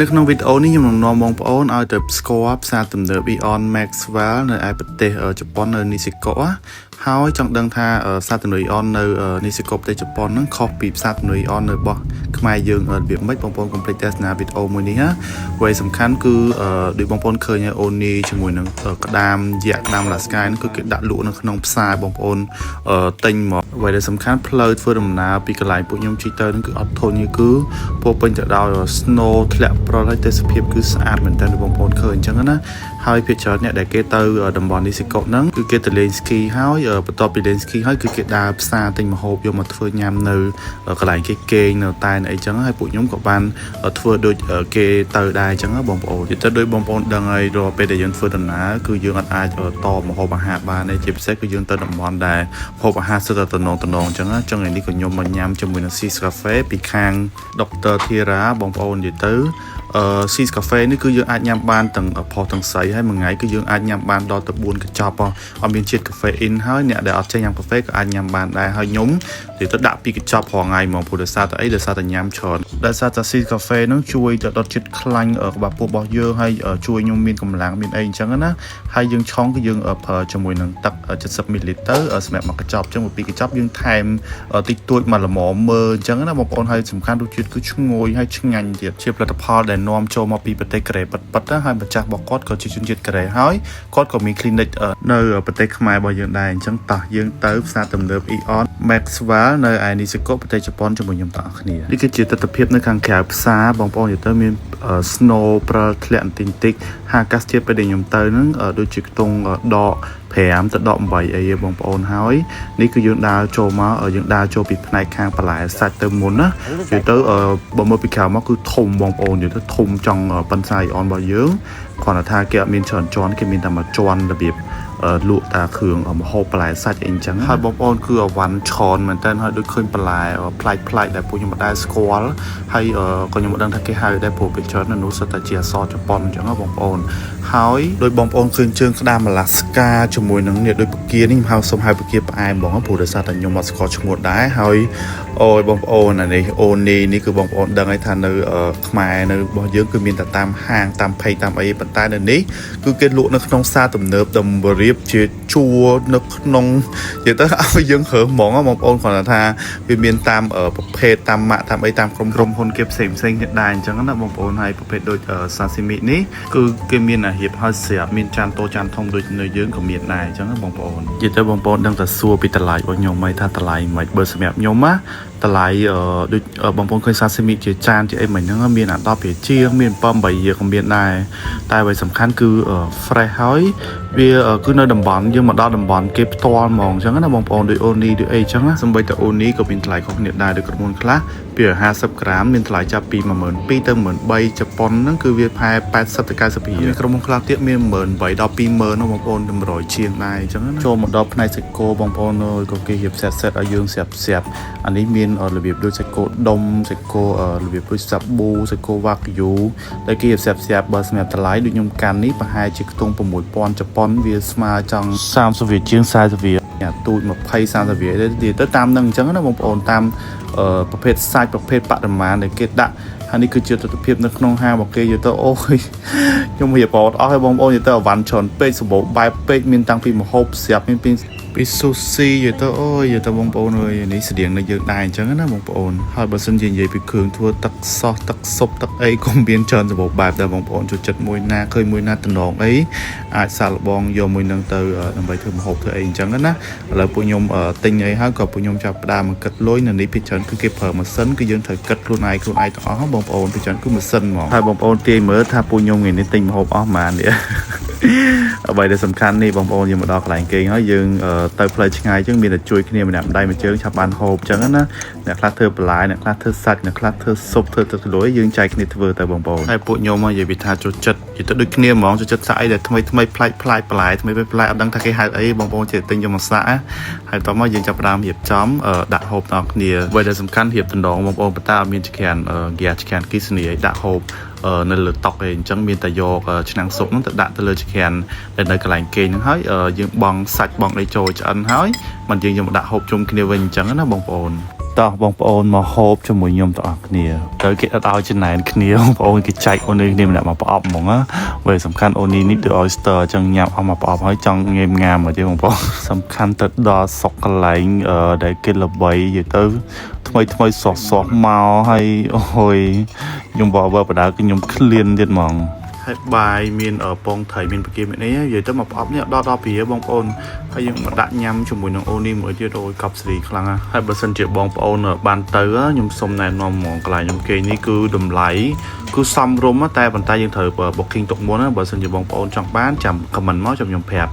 នៅក្នុងវីដេអូនេះខ្ញុំនឹងនាំបងប្អូនឲ្យទៅស្គាល់ផ្សារទំនើប AEON Maxwell នៅឯប្រទេសជប៉ុននៅនីសេកុហើយចង់ដឹងថាផ្សារទំនើប AEON នៅនីសេកុប្រទេសជប៉ុនហ្នឹងខុសពីផ្សារទំនើប AEON នៅរបស់ខ្មែរយើងរបៀបម៉េចបងប្អូនកុំភ្លេចទស្សនាវីដេអូមួយនេះណាអ្វីសំខាន់គឺដូចបងប្អូនឃើញហើយអូនីជាមួយនឹងក្តាមយក្សក្តាមឡាស្កាយហ្នឹងគឺគេដាក់លក់នៅក្នុងផ្សារបងប្អូនទិញមកអ្វីដែលសំខាន់ផ្លូវធ្វើដំណើរពីកន្លែងពួកខ្ញុំជិះទៅហ្នឹងគឺអត់ធន់ទេគឺពោពេញទៅដោយ snow ធ្លាក់ព្រិលហើយទេសភាពគឺស្អាតមែនទែនបងប្អូនឃើញអញ្ចឹងណាហើយភាគច្រើនអ្នកដែលគេទៅតំបន់នីសេកុហ្នឹងគឺគេទៅលេង ski ហើយបន្ទាប់ពីលេង ski ហើយគឺគេដើរផ្សារទិញម្ហូបយកមកធ្វើញ៉ាំនៅកន្លែងគេគេងនៅតែនអីចឹងហើយពួកខ្ញុំក៏បានធ្វើដូចគេទៅដែរអញ្ចឹងបងប្អូននិយាយទៅដូចបងប្អូនដឹងហើយរាល់ពេលដែលយើងធ្វើដំណើរគឺយើងអត់អាចតម្ហូបអាហារបានទេជាពិសេសគឺយើងទៅតំបន់ដែលម្ហូបអាហារសុទ្ធតែតំណងតំណងអញ្ចឹងចឹងថ្ងៃនេះក៏ខ្ញុំមកញ៉ាំជាមួយនឹង Sis Cafe ពីខាង Dr. Thira បងប្អូននិយាយទៅអឺ Sis Cafe នេះគឺយើងអាចញ៉ាំបានទាំងប្រុសទាំងស្រីហើយមួយថ្ងៃគឺយើងអាចញ៉ាំបានដល់ទៅ4កញ្ចប់អត់មានជាតិកាហ្វេអ៊ីនហើយអ្នកដែលអត់ចេះញ៉ាំកាហ្វេក៏អាចញ៉ាំបានដែរហើយខ្ញុំនិយាយទៅដាក់ពីកញ្ចប់រាល់ថ្ងៃហ្មងព្រោះដោយសារតែអីដោយសារតែញ៉ាំច្រើនដោយសារតែ Sis Cafe ហ្នឹងជួយទៅដុតជាតិខ្លាញ់ក្បាលពោះរបស់យើងហើយជួយខ្ញុំមានកម្លាំងមានអីអញ្ចឹងណាហើយយើងឆុងគឺយើងប្រើជាមួយនឹងទឹក70មីលីលីត្រទៅសម្រាប់មួយកញ្ចប់អញ្ចឹងពីកញ្ចប់យើងថែមតិចតួចមកល្មមមើលអញ្ចឹងណាបងប្អូនហើយសំខាន់រសជាតិគឺឈ្ងុយហើយឆ្ងាញ់ទៀតជាផលិតផលដែលនាំចូលមកពីប្រទេសកូរ៉េពិតៗណាហើយម្ចាស់របស់គាត់ក៏ជាជនជាតិកូរ៉េហើយគាត់ក៏មាន clinic នៅប្រទេសខ្មែររបស់យើងដែរអញ្ចឹងតោះយើងទៅផ្សារទំនើប AEON Maxwell នៅឯនីសេកុប្រទេសជប៉ុនជាមួយខ្ញុំទាំងអស់គ្នានេះគឺជាទស្សនវិជ្ជានៅខាងក្រៅផ្សារបងប្អូននិយាយទៅមាន snow ព្រិលធ្លាក់បន្តិចបន្តិចហាអាកាសធាតុពេលដែលខ្ញុំទៅហ្នឹងដូចជាខ្ទង់ដក5ទៅដក8អីបងប្អូនហើយនេះគឺយើងដើរចូលមកយើងដើរចូលពីផ្នែកខាងបន្លែសាច់ទៅមុនណានិយាយទៅបើមើលពីក្រៅមកគឺធំបងប្អូននិយាយទៅធំចង់ប៉ុនសាយអនរបស់យើងគ្រាន់តែថាគេអត់មានច្រើនជាន់គេមានតែមួយជាន់របៀបលក់តាគ្រឿងម្ហូបបន្លែសាច់អីអញ្ចឹងហើយបងប្អូនគឺអវ៉ាន់ច្រើនមែនតើហើយដូចឃើញបន្លែប្លែកប្លែកដែលពួកខ្ញុំមិនដែលស្គាល់ហើយក៏ខ្ញុំមិនដឹងថាគេហៅដែរព្រោះពេលច្រើននៅនោះសុទ្ធតែជាអក្សរជប៉ុនអញ្ចឹងបងប្អូនហើយដោយបងប្អូនឃើញជើងក្តាមអាឡាស្កាជាមួយនឹងនេះដូចពគានេះខ្ញុំហៅសុំហៅពគាផ្អែមហ្មងព្រោះដោយសារតែខ្ញុំអត់ស្គាល់ឈ្មោះដែរហើយអូយបងប្អូនអានេះអូនីនេះគឺបងប្អូនដឹងហើយថានៅខ្មែរនៅរបស់យើងគឺមានតែតាមហាងតាមភ័យតាមអីប៉ុន្តែនៅនេះគឺគេលក់នៅក្នុងផ្សារទំនើបដើម្បីរៀបជាជួរនៅក្នុងនិយាយទៅឲ្យយើងរើហ្មងបងប្អូនគ្រាន់តែថាវាមានតាមប្រភេទតាមម៉ាកតាមអីតាមក្រុមក្រុមហ៊ុនគេផ្សេងផ្សេងគ្នាដែរអញ្ចឹងណាបងប្អូនហើយប្រភេទដូចសាស៊ីមីនេះគឺគេមានអារៀបហើយស្រាប់មានចានតូចចានធំដូចនៅយើងក៏មានដែរអញ្ចឹងណាបងប្អូននិយាយទៅបងប្អូនដឹងតែសួរពីតម្លៃរបស់ខ្ញុំហើយថាតម្លៃមិនបើសម្រាប់ខ្ញុំណាតម្លៃដូចបងប្អូនឃើញសាស៊ីមីជាចានជាអីមិញហ្នឹងមានអា10រៀលជាងមាន7 8រៀលក៏មានដែរតែអ្វីសំខាន់គឺ fresh ហើយវាគឺនៅតំបន់យើងមកដល់តំបន់គេផ្ទាល់ហ្មងអញ្ចឹងណាបងប្អូនដូចអូនីដូចអីអញ្ចឹងណាសម្បីតែអូនីក៏មានតម្លៃខុសគ្នាដែរដូចក្រុមហ៊ុនខ្លះពី50ក្រាមមានតម្លៃចាប់ពី12000ទៅ13000ជប៉ុនហ្នឹងគឺវាផែ80ទៅ90រៀលមានក្រុមហ៊ុនខ្លះទៀតមាន18000ដល់20000នោះបងប្អូន100ជាងដែរអញ្ចឹងណាចូលមកដល់ផ្នែកសាច់គោបងប្អូនអើយក៏គេរៀប set set ឲ្យយើងស្រាប់ស្រាប់អានេះមានរបៀបដូចសាច់គោដុំសាច់គោរបៀបដូចសាប៊ូសាច់គោវ៉ាគយូដែលគេរៀបស្រាប់ស្រាប់បើសម្រាប់តម្លៃដូចខ្ញុំកាន់នេះប្រហែលជាខ្ទង់6000ជប៉ុនវាស្មើចង់30រៀលជាង40រៀលអាទូច20 30រៀលទេទៅតាមនឹងអញ្ចឹងណាបងប្អូនតាមប្រភេទសាច់ប្រភេទបរិមាណដែលគេដាក់ហើយនេះគឺជាទស្សនវិជ្ជានៅក្នុងហាងរបស់គេយទៅអូយខ្ញុំរៀបអត់អស់ហើយបងប្អូនយទៅអវ៉ាន់ច្រើនពេកសម្បូរបែបពេកមានតាំងពីម្ហូបស្រាប់មានពីពីស៊ូស៊ីយទៅអូយទៅបងប្អូនអើយនេះស្តៀងនៅយើងដែរអញ្ចឹងណាបងប្អូនហើយបើសិនជានិយាយពីគ្រឿងធ្វើទឹកសោះទឹកស៊ុបទឹកអីក៏មានច្រើនសម្បូរបែបដែរបងប្អូនចូលចិត្តមួយណាឃើញមួយណាតំណងអីអាចសាកល្បងយកមួយនឹងទៅដើម្បីធ្វើម្ហូបធ្វើអីអញ្ចឹងណាឥឡូវពួកខ្ញុំទិញអីហើយក៏ពួកខ្ញុំចាប់ផ្ដើមមកគិតលុយនៅនេះពីច្រើនគឺគេប្រើម៉ាស៊ីនគឺយើងត្រូវគិតខ្លួនឯងខ្លួនឯងទាំងអស់បងប្អូនពីច្រើនគឺម៉ាស៊ីនហ្មងហើយបងប្អូនទាយមើលថាពួកខ្ញុំថ្ងៃនេះទិញម្ហូបអស់ប៉ុន្មាននេះ អ្វីដែលសំខាន់នេះបងប្អូនយើងមកដល់កន្លែងគេងហើយយើងទៅផ្លូវឆ្ងាយអញ្ចឹងមានតែជួយគ្នាម្នាក់ម្ដាយមួយជើងឆាប់បានហូបអញ្ចឹងណាអ្នកខ្លះធ្វើបន្លែអ្នកខ្លះធ្វើសាច់អ្នកខ្លះធ្វើស៊ុបធ្វើទឹកជ្រលក់យើងចែកគ្នាធ្វើទៅបងប្អូនហើយពួកខ្ញុំមកនិយាយពីថាចូលចិត្តនិយាយទៅដូចគ្នាហ្មងចូលចិត្តសាក់អីដែលថ្មីថ្មីប្លែកប្លែកបន្លែថ្មីប្លែកអត់ដឹងថាគេហៅអីបងប្អូនចេះទិញយកមកសាក់ហើយតោះមកយើងចាប់ផ្ដើមរៀបចំដាក់ហូបដល់គ្នាអ្វីដែលសំខាន់រៀបដណ្ដងបងប្អូនប៉ុន្តែអត់មានចក្រានហ្គាចក្រានគិសនីឲ្យដាក់ហូបនៅលើតុឯងអញ្ចឹងមានតែយកឆ្នាំងស៊ុបហ្នឹងទៅដាក់ទៅលើចក្រានដែលនៅកន្លែងគេហ្នឹងហើយយើងបង់សាច់បង់អីចូលឆ្អិនហើយមិនយើងយកមកដាក់ហូបជុំគ្នាវិញអញ្ចឹងណាបងប្អូន។ តោះបងប្អូនមកហូបជាមួយខ្ញុំទាំងអស់គ្នាទៅគេអត់ឲ្យចំណែនគ្នាបងប្អូនគេចែកអូនីគ្នាម្នាក់មកប្រអប់ហ្មងណាបើសំខាន់អូនីនេះដូច oyster អញ្ចឹងញ៉ាំអស់មកប្រអប់ហើយចង់ងេមងាមមកទៀតបងប្អូនសំខាន់ទៅដល់ស្រុកកន្លែងអឺដែលគេល្បីនិយាយទៅថ្មីថ្មីសោះសោះមកហើយអូយខ្ញុំបបបដើគឺខ្ញុំឃ្លានទៀតហ្មង ហើយបាយមានអឺពងត្រីមានបកាមានអីនិយាយទៅមកប្រអប់នេះដល់ដល់ព្រាបងប្អូនហើយយើងមកដាក់ញ៉ាំជាមួយនឹងអូនេះមួយទៀតអូយកប់សេរីខ្លាំងណាស់ហើយបើសិនជាបងប្អូនបានទៅខ្ញុំសុំណែនាំហ្មងកន្លែងខ្ញុំគេនេះគឺតម្លៃគឺសមរម្យតែប៉ុន្តែយើងត្រូវ booking ទុកមុនណាបើសិនជាបងប្អូនចង់បានចាំ comment មកចាំខ្ញុំប្រាប់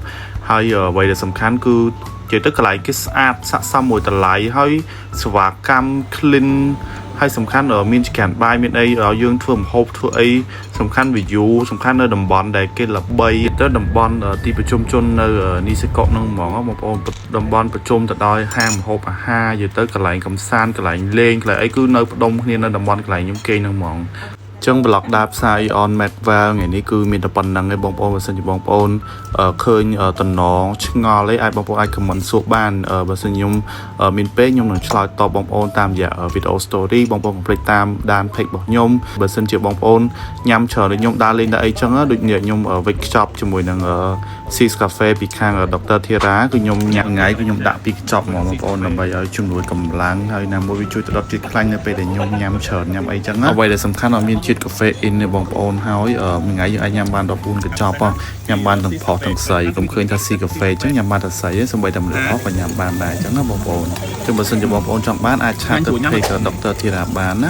ហើយអ្វីដែលសំខាន់គឺនិយាយទៅកន្លែងគេស្អាតស័ក្តិសមមួយតម្លៃហើយសេវាកម្ម clean ហើយសំខាន់មានចក្រានបាយមានអីឲ្យយើងធ្វើម្ហូបធ្វើអីសំខាន់ view សំខាន់នៅតំបន់ដែលគេល្បីទៅតំបន់ទីប្រជុំជននៅនីសេកុនឹងហ្មងបងប្អូនតំបន់ប្រជុំទៅដោយហាងម្ហូបអាហារនិយាយទៅកន្លែងកំសាន្តកន្លែងលេងកន្លែងអីគឺនៅផ្ដុំគ្នានៅតំបន់កន្លែងខ្ញុំគេងហ្នឹងហ្មងចឹង vlog ដើរផ្សារ Aeon Maxwell ថ្ងៃនេះគឺមានតែប៉ុណ្្នឹងឯងបងប្អូនបើសិនជាបងប្អូនឃើញតំណងឆ្ងល់អីអាចបងប្អូនអាច comment សួរបានបើសិនខ្ញុំមានពេលខ្ញុំនឹងឆ្លើយតបបងប្អូនតាមរយៈ video story បងប្អូនកុំភ្លេចតាមដាន page របស់ខ្ញុំបើសិនជាបងប្អូនញ៉ាំច្រើនដូចខ្ញុំដើរលេងដល់អីចឹងដូចនេះខ្ញុំវេចខ្ចប់ជាមួយនឹង Sis Cafe ពីខាង Dr. Thira គឺខ្ញុំញ៉ាំថ្ងៃគឺខ្ញុំដាក់ពីកញ្ចប់ហ្មងបងប្អូនដើម្បីឲ្យជំនួយកម្លាំងហើយណាមួយវាជួយទៅដល់ជាតិខ្លាញ់នៅពេលដែលខ្ញុំញ៉ាំច្រើនញ៉ាំអីចឹងអ្វីដែលសំខាន់អត់មានជាតិកាហ្វេអ៊ីនទេបងប្អូនហើយមួយថ្ងៃយើងអាចញ៉ាំបាន14កញ្ចប់ញ៉ាំបានទាំងផុសទាំងស្រីកុំឃើញថាស៊ីកាហ្វេចឹងញ៉ាំបានតែស្រីទេសូម្បីតែមនុស្សក៏ញ៉ាំបានដែរចឹងណាបងប្អូនចឹងបើសិនជាបងប្អូនចង់បានអាច chat ទៅ page Dr. Thira បានណា។